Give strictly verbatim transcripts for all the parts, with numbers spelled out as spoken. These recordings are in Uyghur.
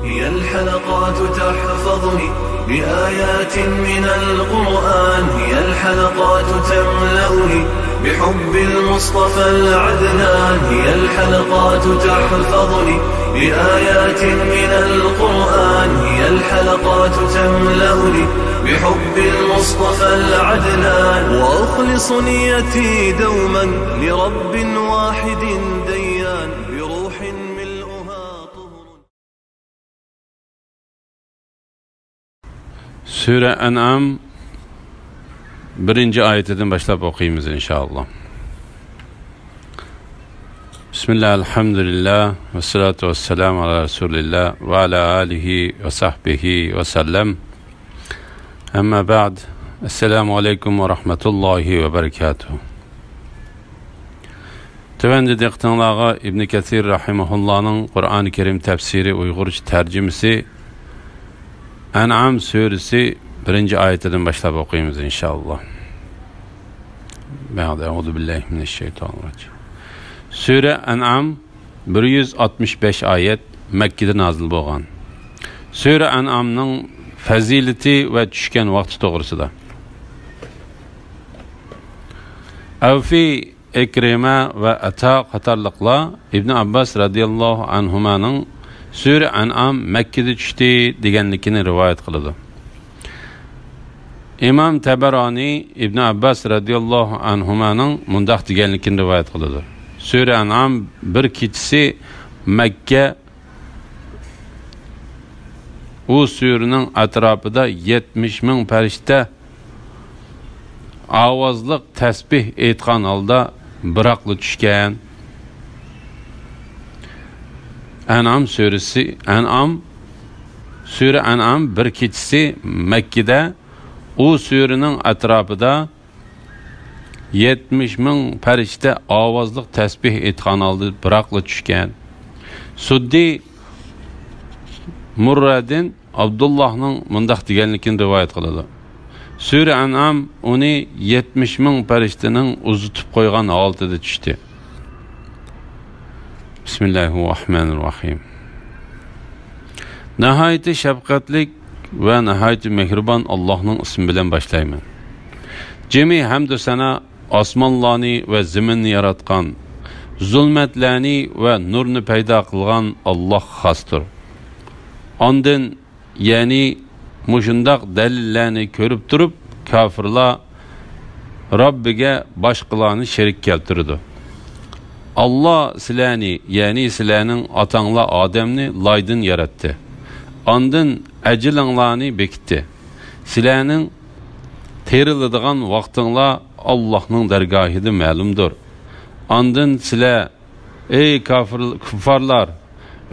هي الحلقات تحفظني بآيات من القرآن، هي الحلقات تملأني بحب المصطفى العدنان، هي الحلقات تحفظني بآيات من القرآن، هي الحلقات تملأني بحب المصطفى العدنان، وأخلص نيتي دوما لرب واحد ديان، بروح ملؤها طهر. سۈرە ئەنئام بىرىنچى ئايىتىدىن باشلاپ ئوقۇيمىز، ئىنشائاللا. بىسمىللا، ئەلھەمدۇلىللا، ۋەسسالاتۇ ۋەسسالامۇ ئالا رەسۇلىللا ۋە ئالا ئالىھى ۋە سەھبىھى ۋەسەللەم. ئەمما بەئد. ئەسسالامۇ ئەلەيكۇم ۋە رەھمەتۇللاھى ۋە بەرىكاتۇھ. تۆۋەندە دىققىتىڭلارغا ئىبنى كەسىر رەھىمەھۇللانىڭ قۇرئانى كەرىم تەپسىرى ئۇيغۇرچە تەرجىمىسى ئەنئام سۈرىسى بىرىنچى ئايىتىدىن باشلاپ ئوقۇيمىز، ئىنشائاللا. بەئد، ئەئۇزۇ بىللاھى مىنەششەيتانىر راجىم. سۈرە ئەنئام بىر يۈز ئاتمىش بەش ئايەت، مەككىدە نازىل بولغان. سۈرە ئەنئامنىڭ پەزىلىتى ۋە چۈشكەن ۋاقتى توغرىسىدا. ئەۋفى، ئىكرىمە ۋە ئەتا قاتارلىقلار ئىبن ئابباس رەزىياللاھۇ ئەنھۇمانىڭ سۈرە ئەنئام مەككىدە چۈشتى دېگەنلىكىنى رىۋايەت قىلىدۇ. ئىمام تەبەرانى ئىبن ئابباس رەزىياللاھۇ ئەنھۇمانىڭ مۇنداق دېگەنلىكىنى رىۋايەت قىلىدۇ. سۈرە ئەنئام بىر كېچىسى مەككە، ئۇ سۈرىنىڭ ئەتراپىدا يەتمىش مىڭ پەرىشتە ئاۋازلىق تەسبىھ ئېيتقان ھالدا بىراقلا چۈشكەن. ئەنئام سۈرىسى، ئەنئام، سۈرە ئەنئام بىر كېچىسى مەككىدە، ئۇ سۈرىنىڭ ئەتراپىدا يەتمىش مىڭ پەرىشتە ئاۋازلىق تەسبىھ ئېيتقان ھالدا بىراقلا چۈشكەن. سۇددى مۇررەدىن ئابدۇللاھنىڭ مۇنداق دېگەنلىكىنى رىۋايەت قىلىدۇ. سۈرە ئەنئام ئۇنى يەتمىش مىڭ پەرىشتىنىڭ ئۇزىتىپ قويغان ھالىتىدە چۈشتى. بىسمىللاھىر راھمانىر راھىم. ناھايىتى شەپقەتلىك ۋە ناھايىتى مېھرىبان ئاللاھنىڭ ئىسمى بىلەن باشلايمەن. جىمى ھەمدۇ سانا ئاسمانلارنى ۋە زېمىننى ياراتقان، زۇلمەتلەرنى ۋە نۇرنى پەيدا قىلغان ئاللاھقا خاستۇر. ئاندىن، يەنى مۇشۇنداق دەلىللەرنى كۆرۈپ تۇرۇپ، كاپىرلار رەببىگە باشقىلارنى شېرىك كەلتۈرىدۇ. ئاللا سىلەرنى، يەنى سىلەرنىڭ ئاتاڭلار ئادەمنى لايدىن ياراتتى. ئاندىن ئەجىلىڭلارنى بېكىتتى. سىلەرنىڭ تىرىلىدىغان ۋاقتىڭلار ئاللاھنىڭ دەرگاھىدا مەلۇمدۇر. ئاندىن سىلەر، ئەي كاپىر، كۇففارلار،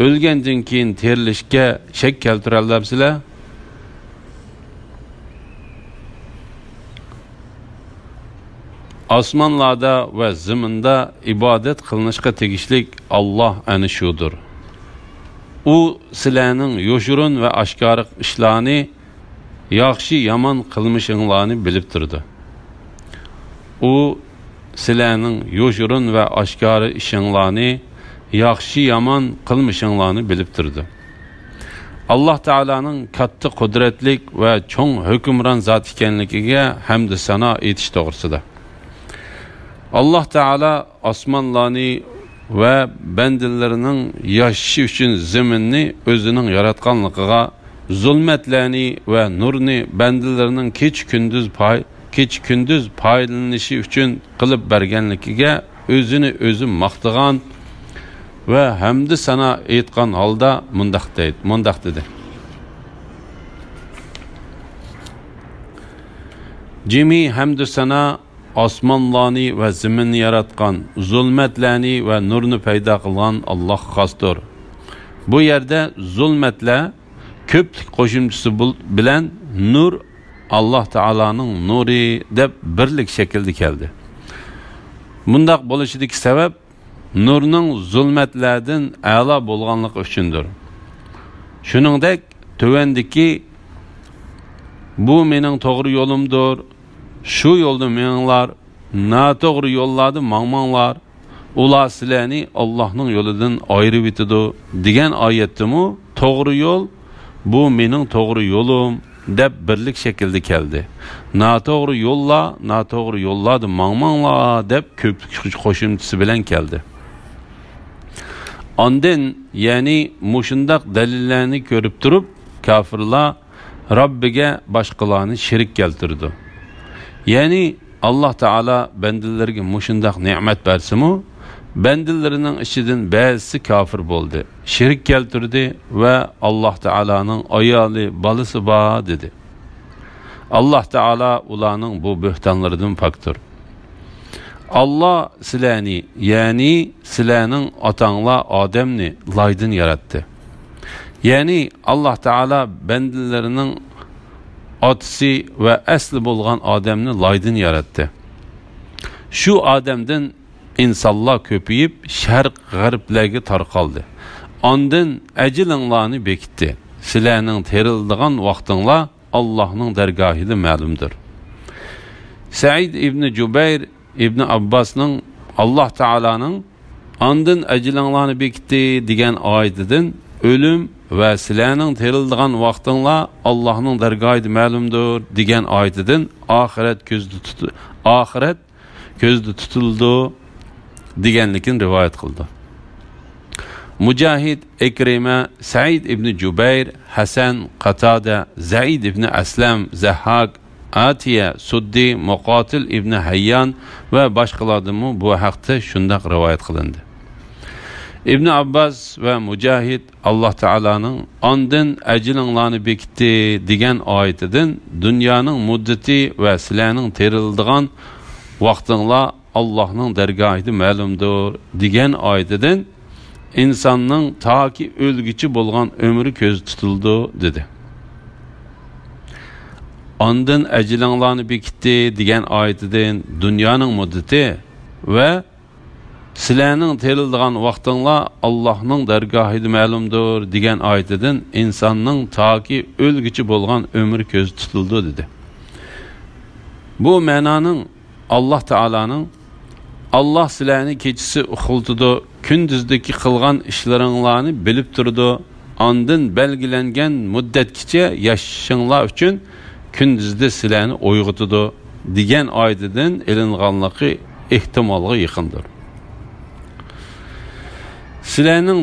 ئۆلگەندىن كېيىن تىرىلىشكە شەك كەلتۈرەلەمسىلەر؟ ئاسمانلاردا ۋە زېمىندا ئىبادەت قىلىنىشقا تېگىشلىك ئاللا ئەنە شۇدۇر. ئۇ سىلەرنىڭ يوشۇرۇن ۋە ئاشكارا ئىشلارنى، ياخشى-يامان قىلمىشىڭلارنى بىلىپ تۇرىدۇ. ئۇ سىلەرنىڭ يوشۇرۇن ۋە ئاشكارا ئىشىڭلارنى، ياخشى-يامان قىلمىشىڭلارنى بىلىپ تۇرىدۇ. ئاللا تائالانىڭ كاتتا قۇدرەتلىك ۋە چوڭ ھۆكۈمران زات ئىكەنلىكىگە ھەمدۇ سانا ئېيتىش توغرىسىدا. ئاللا تائالا ئاسمانلارنى ۋە بەندىلىرىنىڭ ياشىشى ئۈچۈن زېمىننى ئۆزىنىڭ ياراتقانلىقىغا، زۇلمەتلەرنى ۋە نۇرنى بەندىلىرىنىڭ كېچە-كۈندۈز پاي-، كېچە-كۈندۈز پايدىلىنىشى ئۈچۈن قىلىپ بەرگەنلىكىگە ئۆزىنى ئۆزى ماختىغان ۋە ھەمدۇ سانا ئېيتقان ھالدا مۇنداق دەيدۇ، مۇنداق دېدى. جىمى ھەمدۇ سانا ئاسمانلارنى ۋە زېمىننى ياراتقان، زۇلمەتلەرنى ۋە نۇرنى پەيدا قىلغان ئاللاھقا خاستۇر. بۇ يەردە زۇلمەتلەر كۆپلۈك قوشۇمچىسى بۇل-، بىلەن نۇر ئاللاھ تائالانىڭ نۇرى دەپ بىرلىك شەكىلدە كەلدى. مۇنداق بولۇشىدىكى سەۋەب نۇرنىڭ زۇلمەتلەردىن ئەلا بولغانلىقى ئۈچۈندۇر. شۇنىڭدەك تۆۋەندىكى، بۇ مېنىڭ توغرا يولۇمدۇر، شۇ يولدا مېڭىڭلار، ناتوغرا يوللاردا ماڭماڭلار، ئۇلار سىلەرنى ئاللاھنىڭ يولىدىن ئايرىۋېتىدۇ، دېگەن ئايەتتىمۇ توغرا يول، بۇ مېنىڭ توغرا يولۇم، دەپ بىرلىك شەكىلدە كەلدى. ناتوغرا يوللار، ناتوغرا يوللاردا ماڭماڭلار، دەپ كۆپلۈك قوشۇمچىسى بىلەن كەلدى. ئاندىن، يەنى مۇشۇنداق دەلىللەرنى كۆرۈپ تۇرۇپ، كاپىرلار رەببىگە باشقىلارنى شېرىك كەلتۈرىدۇ. يەنى ئاللاھ تائالا بەندىلىرىگە مۇشۇنداق نېمەت بەرسىمۇ، بەندىلىرىنىڭ ئىچىدىن بەزىسى كاپىر بولدى، شېرىك كەلتۈردى ۋە ئاللاھ تائالانىڭ ئايالى، بالىسى بار دېدى. ئاللاھ تائالا ئۇلارنىڭ بۇ بۆھتانلىرىدىن پاكتۇر. ئاللاھ سىلەرنى، يەنى سىلەرنىڭ ئاتاڭلار ئادەمنى لايدىن ياراتتى. يەنى ئاللاھ تائالا بەندىلىرىنىڭ ئاتىسى ۋە ئەسلى بولغان ئادەمنى لايدىن ياراتتى. شۇ ئادەمدىن ئىنسانلار كۆپىيىپ، شەرق غەربلەرگە تارقالدى. ئاندىن ئەجىلىڭلارنى بېكىتتى. سىلەرنىڭ تىرىلىدىغان ۋاقتىڭلار ئاللاھنىڭ دەرگاھىدا مەلۇمدۇر. سەئىد ئىبنى جۇبەير ئىبنى ئابباسنىڭ ئاللاھ تائالانىڭ «ئاندىن ئەجىلىڭلارنى بېكىتتى» دېگەن ئايىتىدىن «ئۆلۈم ۋە سىلەرنىڭ تىرىلىدىغان ۋاقتىڭلار ئاللاھنىڭ دەرگاھىدا مەلۇمدۇر» دېگەن ئايىتىدىن «ئاخىرەت كۆزدە تۇت-، ئاخىرەت كۆزدە تۇتۇلىدۇ» دېگەنلىكىنى رىۋايەت قىلىدۇ. مۇجاھىد، ئىكرىمە، سەئىد ئىبنى جۇبەير، ھەسەن، قاتادە، زەئىد ئىبنى ئەسلەم، زەھھاك، ئاتىيە، سۇددى، مۇقاتىل ئىبنى ھەييان ۋە باشقىلاردىنمۇ بۇ ھەقتە شۇنداق رىۋايەت قىلىندى. ئىبنى ئابباس ۋە مۇجاھىد ئاللاھ تائالانىڭ «ئاندىن ئەجىلىڭلارنى بېكىتتى» دېگەن ئايىتىدىن «دۇنيانىڭ مۇددىتى ۋە سىلەرنىڭ تىرىلىدىغان ۋاقتىڭلار ئاللاھنىڭ دەرگاھىدا مەلۇمدۇر» دېگەن ئايىتىدىن «ئىنساننىڭ تاكى ئۆلگۈچە بولغان ئۆمرى كۆزدە تۇتۇلىدۇ» دېدى. «ئاندىن ئەجىلىڭلارنى بېكىتتى» دېگەن ئايىتىدىن «دۇنيانىڭ مۇددىتى ۋە سىلەرنىڭ تىرىلىدىغان ۋاقتىڭلار ئاللاھنىڭ دەرگاھىدا مەلۇمدۇر» دېگەن ئايىتىدىن «ئىنساننىڭ تاكى ئۆلگۈچە بولغان ئۆمرى كۆزدە تۇتۇلىدۇ» دېدى. بۇ مەنانىڭ ئاللاھ تائالانىڭ «ئاللاھ سىلەرنى كېچىسى ئۇخلىتىدۇ، كۈندۈزدىكى قىلغان ئىشلىرىڭلارنى بىلىپ تۇرىدۇ، ئاندىن بەلگىلەنگەن مۇددەتكىچە ياشىشىڭلار ئۈچۈن كۈندۈزدە سىلەرنى ئويغىتىدۇ» دېگەن ئايىتىدىن ئېلىنغانلىقى ئېھتىمالغا يېقىندۇر. سىلەرنىڭ،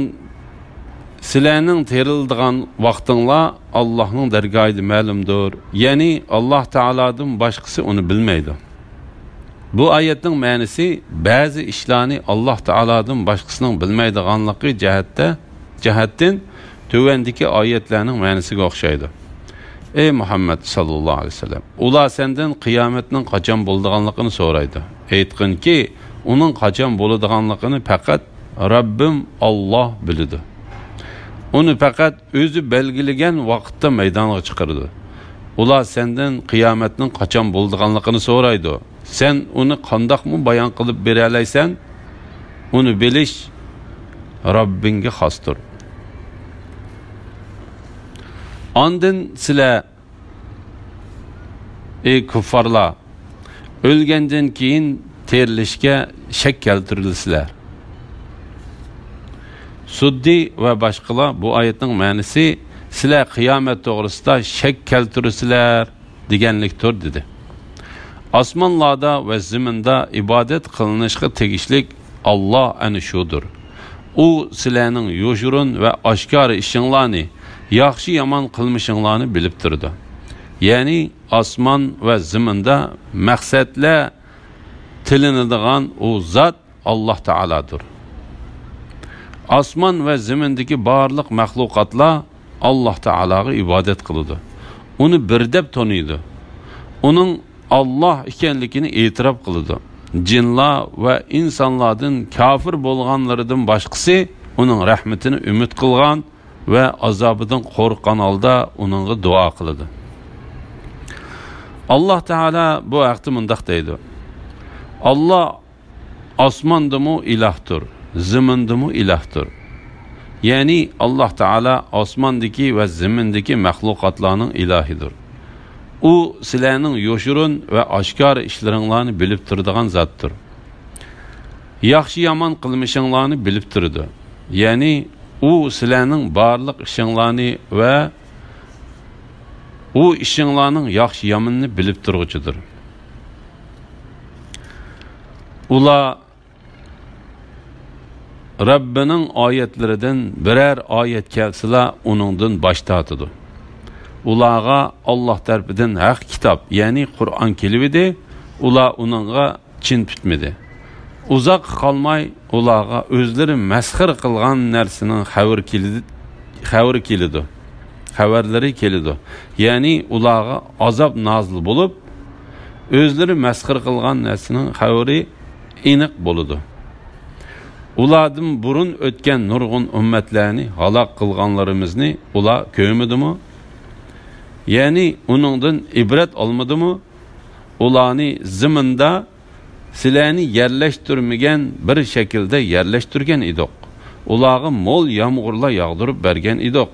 سىلەرنىڭ تىرىلىدىغان ۋاقتىڭلار ئاللاھنىڭ دەرگاھىدا مەلۇمدۇر، يەنى ئاللاھ تائالادىن باشقىسى ئۇنى بىلمەيدۇ. بۇ ئايەتنىڭ مەنىسى بەزى ئىشلارنى ئاللاھ تائالادىن باشقىسىنىڭ بىلمەيدىغانلىقى جەھەتتە، جەھەتتىن تۆۋەندىكى ئايەتلەرنىڭ مەنىسىگە ئوخشايدۇ. ئەي مۇھەممەد ساللاللاھۇ ئەلەيھى ۋەسەللەم، ئۇلار سەندىن قىيامەتنىڭ قاچان بولىدىغانلىقىنى سورايدۇ. ئېيتقىنكى، ئۇنىڭ قاچان بولىدىغانلىقىنى پەقەت رەببىم ئاللاھ بىلىدۇ. ئۇنى پەقەت ئۆزى بەلگىلىگەن ۋاقىتتا مەيدانغا چىقىرىدۇ. ئۇلار سەندىن قىيامەتنىڭ قاچان بولىدىغانلىقىنى سورايدۇ. سەن ئۇنى قانداقمۇ بايان قىلىپ بېرەلەيسەن؟ ئۇنى بىلىش رەببىڭگە خاستۇر. ئاندىن سىلەر، ئەي كۇففارلار، ئۆلگەندىن كېيىن تىرىلىشكە شەك كەلتۈرىسىلەر. سۇددى ۋە باشقىلار بۇ ئايەتنىڭ مەنىسى «سىلەر قىيامەت توغرىسىدا شەك كەلتۈرىسىلەر» دېگەنلىكتۇر، دېدى. ئاسمانلاردا ۋە زېمىندا ئىبادەت قىلىنىشقا تېگىشلىك ئاللاھ ئەنە شۇدۇر. ئۇ سىلەرنىڭ يوشۇرۇن ۋە ئاشكارا ئىشىڭلارنى، ياخشى-يامان قىلمىشىڭلارنى بىلىپ تۇرىدۇ. يەنى ئاسمان ۋە زېمىندا مەقسەتلەر تىلىنىدىغان ئۇ زات ئاللاھ تائالادۇر. ئاسمان ۋە زېمىندىكى بارلىق مەخلۇقاتلار ئاللاھ تائالاغا ئىبادەت قىلىدۇ. ئۇنى بىر دەپ تونۇيدۇ. ئۇنىڭ ئاللاھ ئىكەنلىكىنى ئېتىراپ قىلىدۇ. جىنلار ۋە ئىنسانلاردىن كاپىر بولغانلىرىدىن باشقىسى ئۇنىڭ رەھمىتىنى ئۈمىد قىلغان ۋە ئازابىدىن قورققان ھالدا ئۇنىڭغا دۇئا قىلىدۇ. ئاللاھ تائالا بۇ ھەقتە مۇنداق دەيدۇ: ئاللاھ ئاسماندىمۇ ئىلاھتۇر، زېمىندىمۇ ئىلاھتۇر. يەنى ئاللاھ تائالا ئاسماندىكى ۋە زېمىندىكى مەخلۇقاتلارنىڭ ئىلاھىدۇر. ئۇ سىلەرنىڭ يوشۇرۇن ۋە ئاشكارا ئىشلىرىڭلارنى بىلىپ تۇرىدىغان زاتتۇر. ياخشى-يامان قىلمىشىڭلارنى بىلىپ تۇرىدۇ. يەنى ئۇ سىلەرنىڭ بارلىق ئىشىڭلارنى ۋە ئۇ ئىشىڭلارنىڭ ياخشى-يامىنىنى بىلىپ تۇرغۇچىدۇر. ئۇلار رەببىنىڭ ئايەتلىرىدىن بىرەر ئايەت كەلسىلا، ئۇنىڭدىن باش تارتىدۇ. ئۇلارغا ئاللاھ تەرىپىدىن ھەق كىتاب، يەنى قۇرئان كېلىۋىدى، ئۇلار ئۇنىڭغا چىن پۈتمىدى. ئۇزاققا قالماي ئۇلارغا ئۆزلىرى مەسخىرە قىلغان نەرسىنىڭ خەۋىرى كېلىدۇ، خەۋىرى كېلىدۇ، خەۋەرلىرى كېلىدۇ. يەنى ئۇلارغا ئازاب نازىل بولۇپ، ئۆزلىرى مەسخىرە قىلغان نەرسىنىڭ خەۋىرى ئېنىق بولىدۇ. ئۇلاردىن بۇرۇن ئۆتكەن نۇرغۇن ئۈممەتلەرنى ھالاك قىلغانلىرىمىزنى ئۇلار كۆرمىدىمۇ؟ يەنى ئۇنىڭدىن ئىبرەت ئالمىدىمۇ؟ ئۇلارنى زېمىندا سىلەرنى يەرلەشتۈرمىگەن بىر شەكىلدە يەرلەشتۈرگەن ئىدۇق. ئۇلارغا مول يامغۇرلار ياغدۇرۇپ بەرگەن ئىدۇق.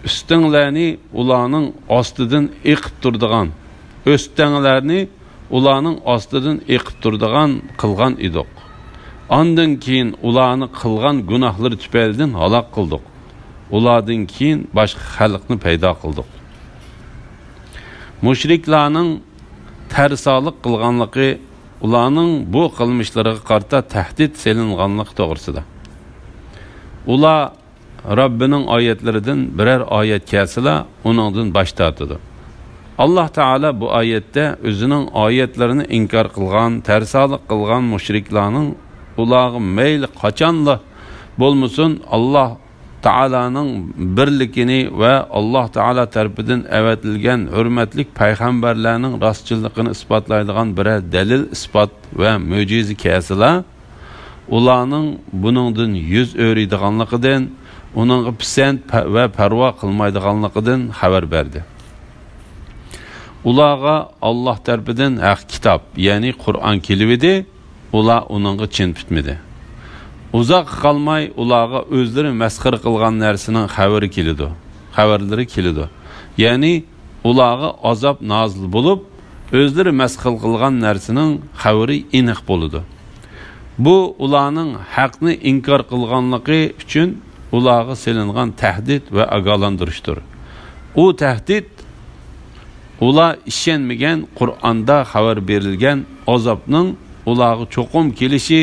ئۈستۈڭلارنى ئۇلارنىڭ ئاستىدىن ئېقىپ تۇرىدىغان، ئۆستەڭلارنى ئۇلارنىڭ ئاستىدىن ئېقىپ تۇرىدىغان قىلغان ئىدۇق. ئاندىن كېيىن ئۇلارنى قىلغان گۇناھلىرى تۈپەيلىدىن ھالاك قىلدۇق. ئۇلاردىن كېيىن باشقا خەلقنى پەيدا قىلدۇق. مۇشرىكلارنىڭ تەرسالىق قىلغانلىقى، ئۇلارنىڭ بۇ قىلمىشلىرىغا قارىتا تەھدىت سېلىنغانلىقى توغرىسىدا. ئۇلار رەببىنىڭ ئايەتلىرىدىن بىرەر ئايەت كەلسىلا، ئۇنىڭدىن باش تارتىدۇ. ئاللاھ تائالا بۇ ئايەتتە ئۆزىنىڭ ئايەتلىرىنى ئىنكار قىلغان، تەرسالىق قىلغان مۇشرىكلارنىڭ، ئۇلارغا مەيلى قاچانلا بولمىسۇن، ئاللاھ تائالانىڭ بىرلىكىنى ۋە ئاللاھ تائالا تەرىپىدىن ئەۋەتىلگەن ھۆرمەتلىك پەيغەمبەرلەرنىڭ راستچىللىقىنى ئىسپاتلايدىغان بىرەر دەلىل، ئىسپات ۋە مۆجىزە كەلسىلا، ئۇلارنىڭ بۇنىڭدىن يۈز ئۆرۈيدىغانلىقىدىن، ئۇنىڭغا پىسەنت پە-، ۋە پەرۋا قىلمايدىغانلىقىدىن خەۋەر بەردى. ئۇلارغا ئاللاھ تەرىپىدىن ھەق كىتاب، يەنى قۇرئان كېلىۋىدى، ئۇلار ئۇنىڭغا چىن پۈتمىدى. ئۇزاققا قالماي ئۇلارغا ئۆزلىرى مەسخىرە قىلغان نەرسىنىڭ خەۋىرى كېلىدۇ، خەۋەرلىرى كېلىدۇ. يەنى ئۇلارغا ئازاب نازىل بولۇپ، ئۆزلىرى مەسخىرە قىلغان نەرسىنىڭ خەۋىرى ئېنىق بولىدۇ. بۇ ئۇلارنىڭ ھەقنى ئىنكار قىلغانلىقى ئۈچۈن ئۇلارغا سېلىنغان تەھدىت ۋە ئاگاھلاندۇرۇشتۇر. ئۇ تەھدىت ئۇلار ئىشەنمىگەن، قۇرئاندا خەۋەر بېرىلگەن ئازابنىڭ ئۇلارغا چوقۇم كېلىشى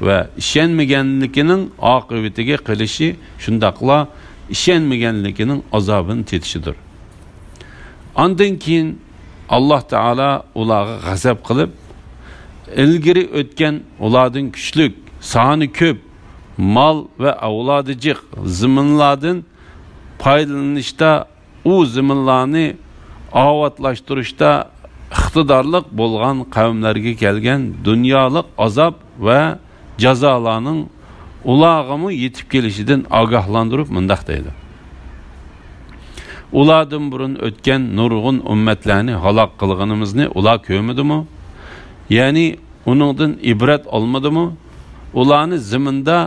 ۋە ئىشەنمىگەنلىكىنىڭ ئاقىۋىتىگە قېلىشى، شۇنداقلا ئىشەنمىگەنلىكىنىڭ ئازابىنى تېتىشىدۇر. ئاندىن كېيىن ئاللاھ تائالا ئۇلارغا غەزەپ قىلىپ، ئىلگىرى ئۆتكەن ئۇلاردىن كۈچلۈك، سانى كۆپ، مال ۋە ئەۋلادى جىق زېمىنلاردىن پايدىلىنىشتا، ئۇ زېمىنلارنى ئاۋاتلاشتۇرۇشتا ئىقتىدارلىق بولغان قەۋملەرگە كەلگەن دۇنيالىق ئازاب ۋە جازالارنىڭ ئۇلارغىمۇ يېتىپ كېلىشىدىن ئاگاھلاندۇرۇپ مۇنداق دەيدۇ: ئۇلاردىن بۇرۇن ئۆتكەن نۇرغۇن ئۈممەتلەرنى ھالاك قىلغىنىمىزنى ئۇلار كۆرمىدىمۇ؟ يەنى ئۇنىڭدىن ئىبرەت ئالمىدىمۇ؟ ئۇلارنى زېمىندا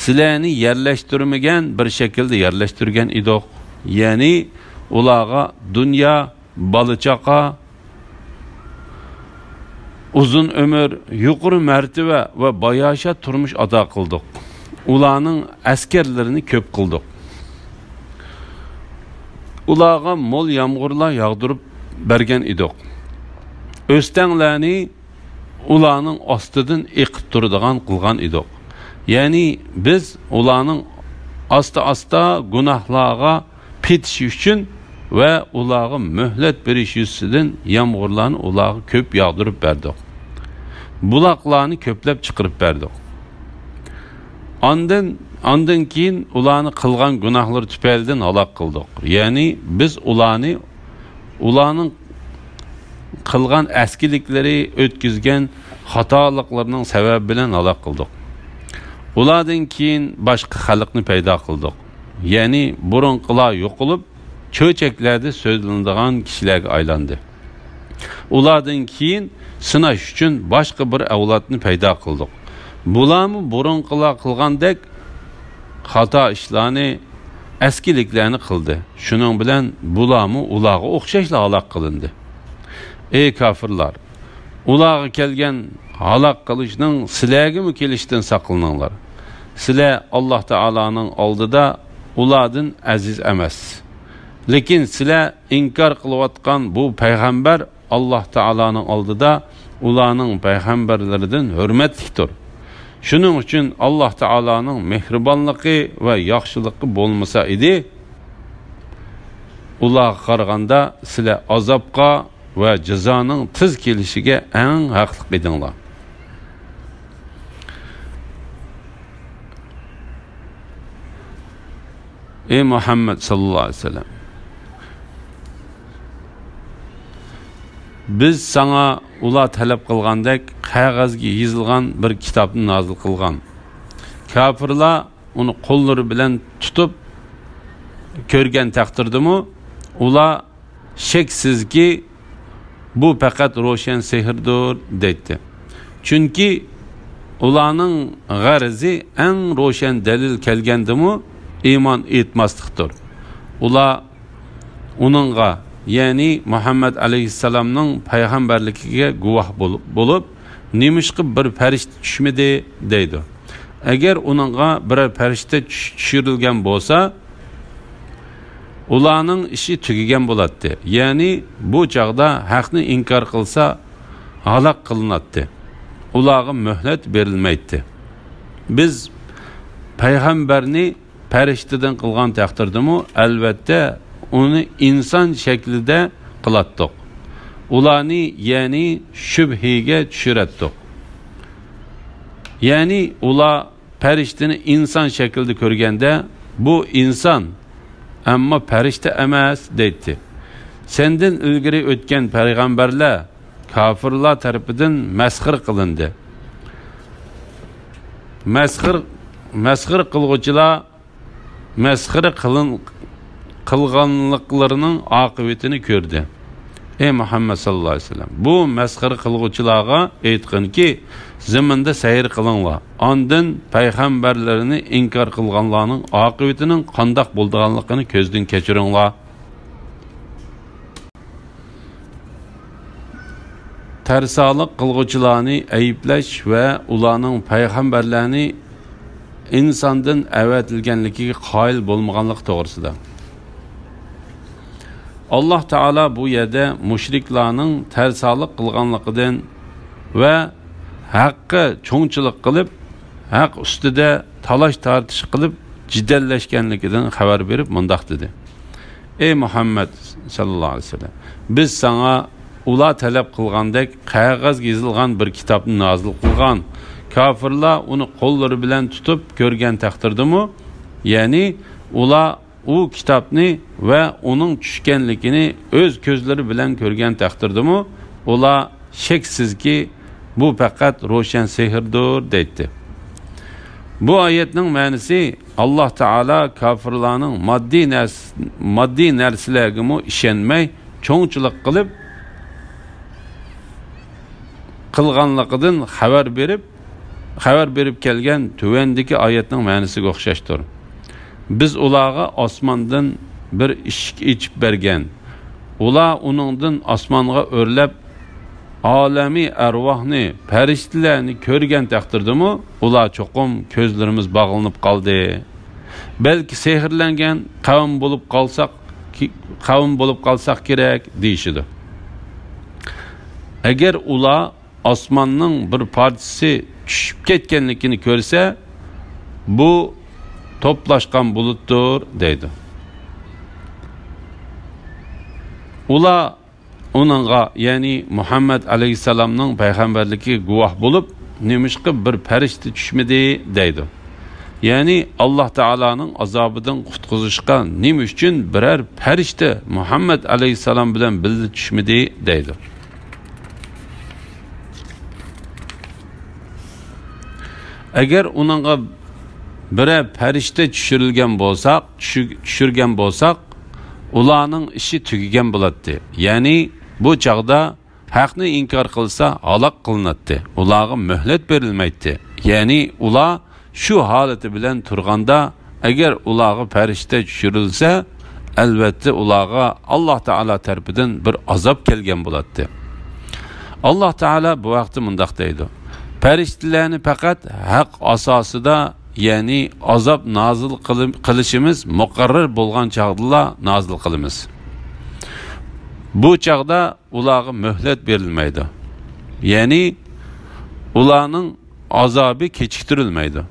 سىلەرنى يەرلەشتۈرمىگەن بىر شەكىلدە يەرلەشتۈرگەن ئىدۇق. يەنى ئۇلارغا دۇنيا، بالا-چاقا، ئۇزۇن ئۆمۈر، يۇقىرى مەرتىۋە ۋە باياشات تۇرمۇش ئاتا قىلدۇق. ئۇلارنىڭ ئەسكەرلىرىنى كۆپ قىلدۇق. ئۇلارغا مول يامغۇرلار ياغدۇرۇپ بەرگەن ئىدۇق. ئۆستەڭلەرنى ئۇلارنىڭ ئاستىدىن ئېقىپ تۇرىدىغان قىلغان ئىدۇق. يەنى بىز ئۇلارنىڭ ئاستا-ئاستا گۇناھلارغا پېتىشى ئۈچۈن ۋە ئۇلارغا مۆھلەت بېرىش يۈزىسىدىن يامغۇرلارنى ئۇلارغا كۆپ ياغدۇرۇپ بەردۇق. بۇلاقلارنى كۆپلەپ چىقىرىپ بەردۇق. ئاندىن، ئاندىن كېيىن ئۇلارنى قىلغان گۇناھلىرى تۈپەيلىدىن ھالاك قىلدۇق. يەنى بىز ئۇلارنى، ئۇلارنىڭ قىلغان ئەسكىلىكلىرى، ئۆتكۈزگەن خاتالىقلىرىنىڭ سەۋەبى بىلەن ھالاك قىلدۇق. ئۇلاردىن كېيىن باشقا خەلقنى پەيدا قىلدۇق. يەنى بۇرۇنقىلار يوقىلىپ، چۆچەكلەردە سۆزلىنىدىغان كىشىلەرگە ئايلاندى. ئۇلاردىن كېيىن سىناش ئۈچۈن باشقا بىر ئەۋلادنى پەيدا قىلدۇق. بۇلارمۇ بۇرۇنقىلار قىلغاندەك خاتا ئىشلارنى، ئەسكىلىكلەرنى قىلدى. شۇنىڭ بىلەن بۇلارمۇ ئۇلارغا ئوخشاشلا ھالاك قىلىندى. ئەي كاپىرلار! ئۇلارغا كەلگەن ھالاك قىلىشنىڭ سىلەرگىمۇ كېلىشىدىن ساقلىنىڭلار. سىلەر ئاللاھ تائالانىڭ ئالدىدا ئۇلاردىن ئەزىز ئەمەس. لېكىن سىلەر ئىنكار قىلىۋاتقان بۇ پەيغەمبەر ئاللاھ تائالانىڭ ئالدىدا ئۇلارنىڭ پەيغەمبەرلىرىدىن ھۆرمەتلىكتۇر. شۇنىڭ ئۈچۈن ئاللاھ تائالانىڭ مېھرىبانلىقى ۋە ياخشىلىقى بولمىسا ئىدى، ئۇلارغا قارىغاندا سىلەر ئازابقا ۋە جازانىڭ تېز كېلىشىگە ئەڭ ھەقلىق ئىدىڭلار. ئەي مۇھەممەد ساللاللاھۇ ئەلەيھى ۋەسەللەم، بىز ساڭا ئۇلار تەلەپ قىلغاندەك قەغەزگە يېزىلغان بىر كىتابنى نازىل قىلغان. كاپىرلار ئۇنى قوللىرى بىلەن تۇتۇپ كۆرگەن تەقدىردىمۇ، ئۇلار شەكسىزكى، بۇ پەقەت روشەن سېھىردۇر، دەيتتى. چۈنكى ئۇلارنىڭ غەرىزى ئەڭ روشەن دەلىل كەلگەندىمۇ ئىمان ئېيتماسلىقتۇر. ئۇلار ئۇنىڭغا، يەنى مۇھەممەد ئەلەيھىسسالامنىڭ پەيغەمبەرلىكىگە گۇۋاھ بول-، بولۇپ، نېمىشقا بىر پەرىشتە چۈشمىدى؟ دەيدۇ. ئەگەر ئۇنىڭغا بىرەر پەرىشتە چۈش-، چۈشۈرۈلگەن بولسا، ئۇلارنىڭ ئىشى تۈگىگەن بولاتتى. يەنى بۇ چاغدا ھەقنى ئىنكار قىلسا، ھالاك قىلىناتتى. ئۇلارغا مۆھلەت بېرىلمەيتتى. بىز پەيغەمبەرنى پەرىشتىدىن قىلغان تەقدىردىمۇ، ئەلۋەتتە، ئۇنى ئىنسان شەكلىدە قىلاتتۇق. ئۇلارنى، يەنى شۈبھىگە چۈشۈرەتتۇق. يەنى ئۇلار پەرىشتىنى ئىنسان شەكلىدە كۆرگەندە، بۇ ئىنسان، ئەمما پەرىشتە ئەمەس، دەيتتى. سەندىن ئىلگىرى ئۆتكەن پەيغەمبەرلەر كاپىرلار تەرىپىدىن مەسخىرە قىلىندى. مەسخىر-، مەسخىرە قىلغۇچىلار مەسخىرە قىلىن-، قىلغانلىقلىرىنىڭ ئاقىۋىتىنى كۆردى. ئەي مۇھەممەد ساللاللاھۇ ئەلەيھى ۋەسەللەم، بۇ مەسخىرە قىلغۇچىلارغا ئېيتقىنكى، زېمىندا سەير قىلىڭلار، ئاندىن پەيغەمبەرلىرىنى ئىنكار قىلغانلارنىڭ ئاقىۋىتىنىڭ قانداق بولىدىغانلىقىنى كۆزدىن كەچۈرۈڭلار. تەرسالىق قىلغۇچىلارنى ئەيىبلەش ۋە ئۇلارنىڭ پەيغەمبەرلەرنى ئىنساندىن ئەۋەتىلگەنلىكىگە قايىل بولمىغانلىقى توغرىسىدا. ئاللاھ تائالا بۇ يەردە مۇشرىكلارنىڭ تەرسالىق قىلغانلىقىدىن ۋە ھەققە چوڭچىلىق قىلىپ، ھەق ئۈستىدە تالاش-تارتىش قىلىپ جېدەللەشكەنلىكىدىن خەۋەر بېرىپ مۇنداق دېدى: ئەي مۇھەممەد ساللاللاھۇ ئەلەيھى ۋەسەللەم، بىز ساڭا ئۇلار تەلەپ قىلغاندەك قەغەزگە يېزىلغان بىر كىتابنى نازىل قىلغان. كاپىرلار ئۇنى قوللىرى بىلەن تۇتۇپ كۆرگەن تەقدىردىمۇ، يەنى ئۇلار ئۇ كىتابنى ۋە ئۇنىڭ چۈشكەنلىكىنى ئۆز كۆزلىرى بىلەن كۆرگەن تەقدىردىمۇ، ئۇلار شەكسىزكى، بۇ پەقەت روشەن سېھىردۇر، دەيتتى. بۇ ئايەتنىڭ مەنىسى، ئاللاھ تائالا كاپىرلارنىڭ ماددىي نەرس-، ماددىي نەرسىلەرگىمۇ ئىشەنمەي، چوڭچىلىق قىلىپ قىلغانلىقىدىن خەۋەر بېرىپ، خەۋەر بېرىپ كەلگەن تۆۋەندىكى ئايەتنىڭ مەنىسىگە ئوخشاشتۇر. بىز ئۇلارغا ئاسماندىن بىر ئىشىك ئېچىپ بەرگەن. ئۇلار ئۇنىڭدىن ئاسمانغا ئۆرلەپ، ئالەمى ئەرۋاھنى، پەرىشتىلەرنى كۆرگەن تەقدىردىمۇ، ئۇلار چوقۇم كۆزلىرىمىز باغلىنىپ قالدى. بەلكى سېھىرلەنگەن قەۋم بولۇپ قالساق، قەۋم بولۇپ قالساق كېرەك، دېيىشىدۇ. ئەگەر ئۇلار ئاسماننىڭ بىر پارچىسى چۈشۈپ كەتكەنلىكىنى كۆرسە، بۇ توپلاشقان بۇلۇتتۇر، دەيدۇ. ئۇلار ئۇنىڭغا، يەنى مۇھەممەد ئەلەيھىسسالامنىڭ پەيغەمبەرلىكىگە گۇۋاھ بولۇپ، نېمىشقا بىر پەرىشتە چۈشمىدى؟ دەيدۇ. يەنى ئاللاھ تائالانىڭ ئازابىدىن قۇتقۇزۇشقا نېمە ئۈچۈن بىرەر پەرىشتە مۇھەممەد ئەلەيھىسسالام بىلەن بىللە چۈشمىدى؟ دەيدۇ. ئەگەر ئۇنىڭغا بىرەر پەرىشتە چۈشۈرۈلگەن بولساق، چۈشۈ-، چۈشۈرگەن بولساق، ئۇلارنىڭ ئىشى تۈگىگەن بولاتتى. يەنى بۇ چاغدا ھەقنى ئىنكار قىلسا، ھالاك قىلىناتتى. ئۇلارغا مۆھلەت بېرىلمەيتتى. يەنى ئۇلار شۇ ھالىتى بىلەن تۇرغاندا، ئەگەر ئۇلارغا پەرىشتە چۈشۈرۈلسە، ئەلۋەتتە ئۇلارغا ئاللاھ تائالا تەرىپىدىن بىر ئازاب كەلگەن بولاتتى. ئاللاھ تائالا بۇ ھەقتە مۇنداق دەيدۇ: پەرىشتىلەرنى پەقەت ھەق ئاساسىدا يەنى ئازاب نازىل قىلىم-، قىلىشىمىز مۇقەررەر بولغان چاغدىلا نازىل قىلىمىز. بۇ چاغدا ئۇلارغا مۆھلەت بېرىلمەيدۇ. يەنى ئۇلارنىڭ ئازابى كېچىكتۈرۈلمەيدۇ.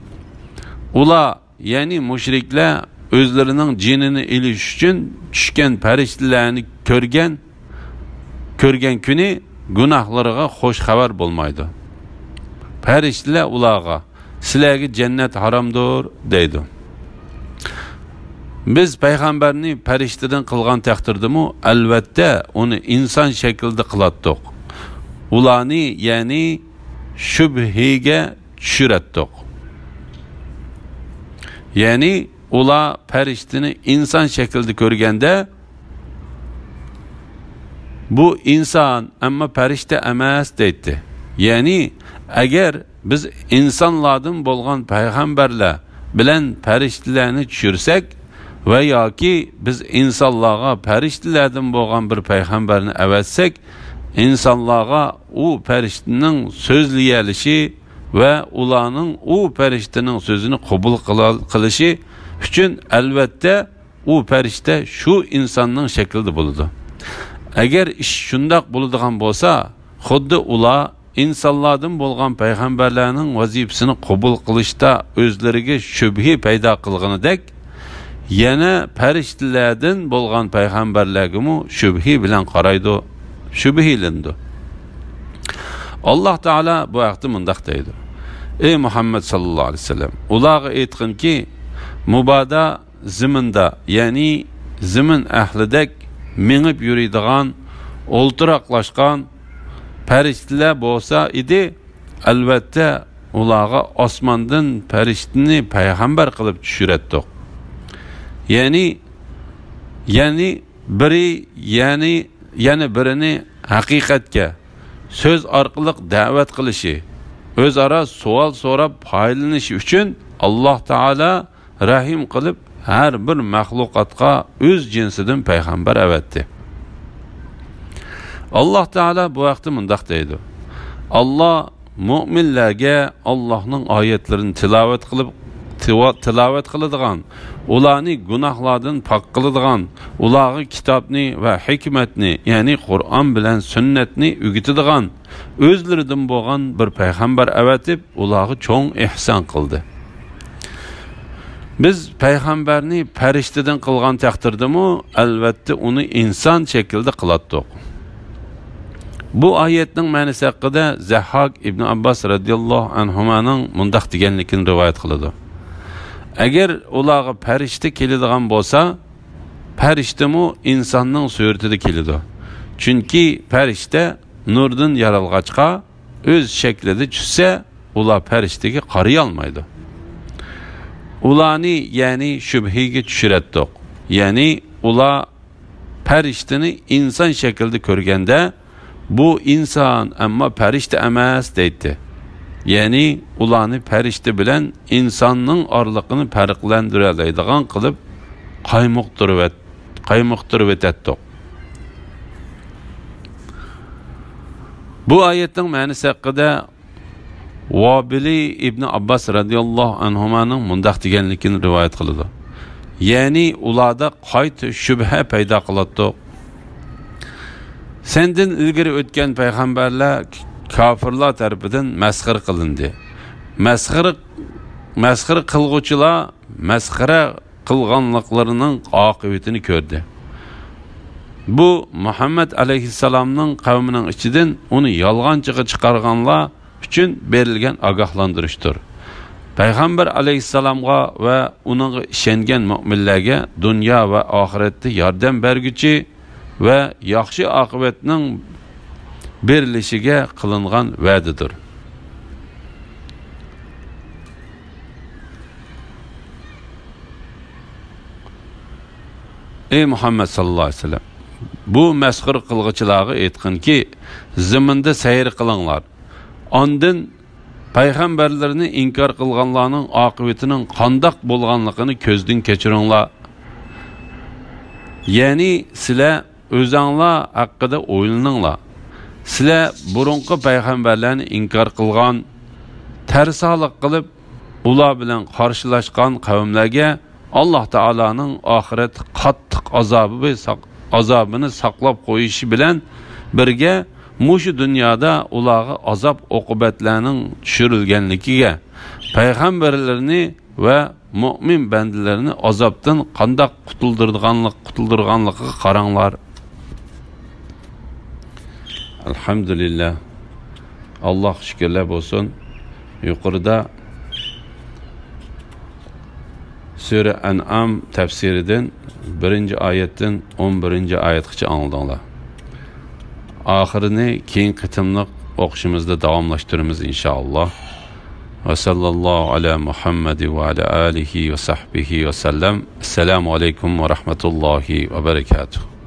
ئۇلار، يەنى مۇشرىكلار ئۆزلىرىنىڭ جېنىنى ئېلىش ئۈچۈن چۈشكەن پەرىشتىلەرنى كۆرگەن، كۆرگەن كۈنى گۇناھلىرىغا خۇش خەۋەر بولمايدۇ. پەرىشتىلەر ئۇلارغا، «سىلەرگە جەننەت ھارامدۇر» دەيدۇ. بىز پەيغەمبەرنى پەرىشتىدىن قىلغان تەقدىردىمۇ، ئەلۋەتتە، ئۇنى ئىنسان شەكلىدە قىلاتتۇق. ئۇلارنى، يەنى شۈبھىگە چۈشۈرەتتۇق. يەنى ئۇلار پەرىشتىنى ئىنسان شەكلىدە كۆرگەندە، «بۇ ئىنسان، ئەمما پەرىشتە ئەمەس» دەيتتى. يەنى، ئەگەر بىز ئىنسانلاردىن بولغان پەيغەمبەرلەر بىلەن پەرىشتىلەرنى چۈشۈرسەك ۋە ياكى بىز ئىنسانلارغا پەرىشتىلەردىن بولغان بىر پەيغەمبەرنى ئەۋەتسەك، ئىنسانلارغا ئۇ پەرىشتىنىڭ سۆزلىيەلىشى ۋە ئۇلارنىڭ ئۇ پەرىشتىنىڭ سۆزىنى قوبۇل قىلال-، قىلىشى ئۈچۈن، ئەلۋەتتە، ئۇ پەرىشتە شۇ ئىنساننىڭ شەكلىدە بولىدۇ. ئەگەر ئىش شۇنداق بولىدىغان بولسا، خۇددى ئۇلار ئىنسانلاردىن بولغان پەيغەمبەرلەرنىڭ ۋەزىپىسىنى قوبۇل قىلىشتا ئۆزلىرىگە شۈبھە پەيدا قىلغىنىدەك، يەنە پەرىشتىلەردىن بولغان پەيغەمبەرلەرگىمۇ شۈبھە بىلەن قارايدۇ، شۈبھىلىنىدۇ. ئاللاھ تائالا بۇ ھەقتە مۇنداق دەيدۇ: «ئەي مۇھەممەد ساللاللاھۇ ئەلەيھى ۋەسەللەم، ئۇلارغا ئېيتقىنكى، مۇبادا زېمىندا، يەنى زېمىن ئەھلىدەك مېڭىپ يۈرىدىغان، ئولتۇراقلاشقان پەرىشتىلەر بولسا ئىدى، ئەلۋەتتە، ئۇلارغا ئاسماندىن پەرىشتىنى پەيغەمبەر قىلىپ چۈشۈرەتتۇق.» يەنى، يەنى بىرى، يەنى يەنە بىرىنى ھەقىقەتكە، سۆز ئارقىلىق دەۋەت قىلىشى، ئۆزئارا سوئال سوراپ پايدىلىنىشى ئۈچۈن ئاللاھ تائالا رەھىم قىلىپ، ھەر بىر مەخلۇقاتقا ئۆز جىنسىدىن پەيغەمبەر ئەۋەتتى. ئاللاھ تائالا بۇ ھەقتە مۇنداق دەيدۇ: «ئاللاھ مۆمىنلەرگە ئاللاھنىڭ ئايەتلىرىنى تىلاۋەت قىلىپ، تىۋا-، تىلاۋەت قىلىدىغان، ئۇلارنى گۇناھلاردىن پاك قىلىدىغان، ئۇلارغا كىتابنى ۋە ھېكمەتنى، يەنى قۇرئان بىلەن سۈننەتنى ئۆگىتىدىغان، ئۆزلىرىدىن بولغان بىر پەيغەمبەر ئەۋەتىپ، ئۇلارغا چوڭ ئېھسان قىلدى.» بىز پەيغەمبەرنى پەرىشتىدىن قىلغان تەقدىردىمۇ، ئەلۋەتتە، ئۇنى ئىنسان شەكلىدە قىلاتتۇق. بۇ ئايەتنىڭ مەنىسى ھەققىدە زەھھاك ئىبن ئابباس رەزىياللاھۇ ئەنھۇمانىڭ مۇنداق دېگەنلىكىنى رىۋايەت قىلىدۇ: «ئەگەر ئۇلارغا پەرىشتە كېلىدىغان بولسا، پەرىشتىمۇ ئىنساننىڭ سۈرىتىدە كېلىدۇ. چۈنكى پەرىشتە نۇردىن يارالغاچقا، ئۆز شەكلىدە چۈشسە، ئۇلار پەرىشتىگە قارىيالمايدۇ. ئۇلارنى، يەنى شۈبھىگە چۈشۈرەتتۇق.» يەنى ئۇلار پەرىشتىنى ئىنسان شەكلىدە كۆرگەندە، «بۇ ئىنسان، ئەمما پەرىشتە ئەمەس» دەيتتى. يەنى ئۇلارنى پەرىشتە بىلەن ئىنساننىڭ ئارىلىقىنى پەرقلەندۈرەلەيدىغان قىلىپ قايمۇقتۇرۇۋەت-، قايمۇقتۇرۇۋېتەتتۇق. بۇ ئايەتنىڭ مەنىسى ھەققىدە ۋابىلى ئىبنى ئابباس رەزىياللاھۇ ئەنھۇمانىڭ مۇنداق دېگەنلىكىنى رىۋايەت قىلىدۇ: يەنى ئۇلاردا قايتا شۈبھە پەيدا قىلاتتۇق. سەندىن ئىلگىرى ئۆتكەن پەيغەمبەرلەر كاپىرلار تەرىپىدىن مەسخىرە قىلىندى. مەسخىرە، مەسخىرە قىلغۇچىلار مەسخىرە قىلغانلىقلىرىنىڭ ئاقىۋىتىنى كۆردى. بۇ مۇھەممەد ئەلەيھىسسالامنىڭ قەۋمىنىڭ ئىچىدىن ئۇنى يالغانچىغا چىقارغانلار ئۈچۈن بېرىلگەن ئاگاھلاندۇرۇشتۇر. پەيغەمبەر ئەلەيھىسسالامغا ۋە ئۇنىڭغا ئىشەنگەن مۆمىنلەرگە دۇنيا ۋە ئاخىرەتتە ياردەم بەرگۈچى ۋە ياخشى ئاقىۋەتنىڭ بېرىلىشىگە قىلىنغان ۋەدىدۇر. ئەي مۇھەممەد ساللاللاھۇ ئەلەيھى ۋەسەللەم، بۇ مەسخىرە قىلغۇچىلارغا ئېيتقىنكى، زېمىندا سەير قىلىڭلار. ئاندىن پەيغەمبەرلىرىنى ئىنكار قىلغانلارنىڭ ئاقىۋىتىنىڭ قانداق بولغانلىقىنى كۆزدىن كەچۈرۈڭلار. يەنى سىلەر ئۆزەڭلار ھەققىدە ئويلىنىڭلار. سىلەر بۇرۇنقى پەيغەمبەرلەرنى ئىنكار قىلغان، تەرسالىق قىلىپ، ئۇلار بىلەن قارشىلاشقان قەۋملەرگە ئاللاھ تائالانىڭ ئاخىرەتتە قاتتىق ئازابى ساق-، ئازابىنى ساقلاپ قويۇشى بىلەن بىرگە، مۇشۇ دۇنيادا ئۇلارغا ئازاب ئوقۇبەتلەرنىڭ چۈشۈرۈلگەنلىكىگە، پەيغەمبەرلىرىنى ۋە مۆمىن بەندىلەرنى ئازابتىن قانداق قۇتۇلدۇرىدىغانلىق-، قۇتۇلدۇرغانلىقىغا قاراڭلار. ئەلھەمدۇلىللاھ. ئاللاھقا شۈكۈرلەر بولسۇن. يۇقىرىدا سۈرە ئەنئام تەپسىرىدىن بىرىنچى ئايەتتىن ئون بىرىنچى ئايەتكىچە ئاڭلىدىڭلار. ئاخىرىنى كېيىنكى قېتىملىق ئوقۇشىمىزدا داۋاملاشتۇرىمىز، ئىنشائاللاھ. ۋە ساللاللاھۇ ئەلا مۇھەممەد ۋە ئەلا ئالىھى ۋە سەھبىھى ۋە سەللەم. ئەسسالامۇ ئەلەيكۇم ۋە رەھمەتۇللاھى ۋە بەرەكاتۇھ.